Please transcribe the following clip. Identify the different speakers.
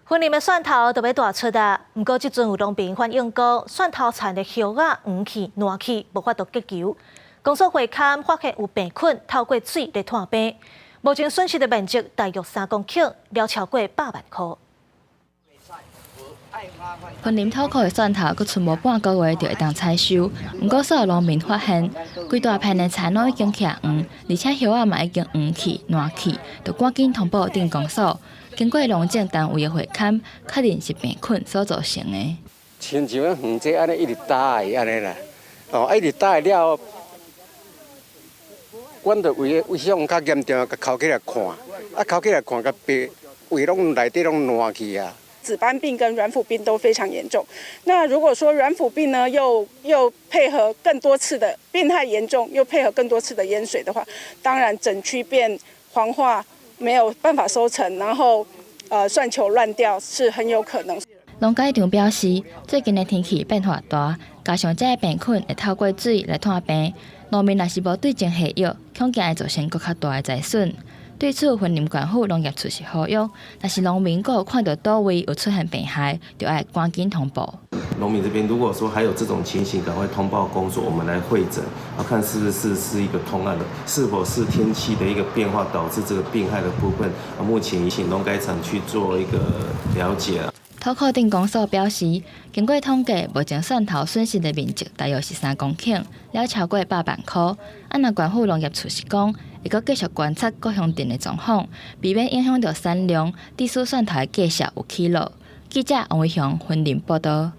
Speaker 1: 雲林的蒜頭就欲大出啊，毋過這陣有農民反映講，蒜頭田的葉仔黃去爛去，無法度結球。公所會勘發現有病菌透過水來傳病，目前損失的面積大約3公頃，了超過100萬箍。
Speaker 2: 雲林土庫的蒜頭，閣賰無半個月就會當採收。毋過，所有農民發現，規大片的田攏已經起黃，而且葉仔嘛已經黃去爛去，就趕緊通報鎮公所。經過農政單位的會勘，確認是病菌所造成的。
Speaker 3: 親像阮園子按呢一直焦去按呢啦，哦，一直焦去了後，阮就為為啥較嚴重，共摳起來看，啊，摳起來看，共白位攏內底攏爛去啊。
Speaker 4: 紫斑病跟軟腐病都非常嚴重。那如果說軟腐病呢，又配合更多次的病害嚴重，又配合更多次的淹水的話，當然整區變黃化，沒有辦法收成，然後蒜球亂掉是很有可能。
Speaker 2: 農改場表示，最近的天氣變化大，加上這个病菌會透過水來傳病，農民若是無對症下藥，恐驚會造成閣較大的災損。對此，雲林縣府農業處是呼籲，若是農民閣有看著佗位有出現病害，就愛趕緊通報。
Speaker 5: 農民這邊如果說還有這種情形，趕快通報公所，我們來會診，啊，看是不是是一個通案的，是否是天氣的一個變化導致這個病害的部分，啊，目前請農改場去做一個了解。
Speaker 2: 土庫鎮公所表示，經過統計，目前蒜頭損失的面積大約是3公頃，了超過100萬箍。啊，若縣府農業處是講，會閣繼續觀察各鄉鎮的狀況，避免影響著產量，致使蒜頭的價數有起落。記者王偉雄雲林報導。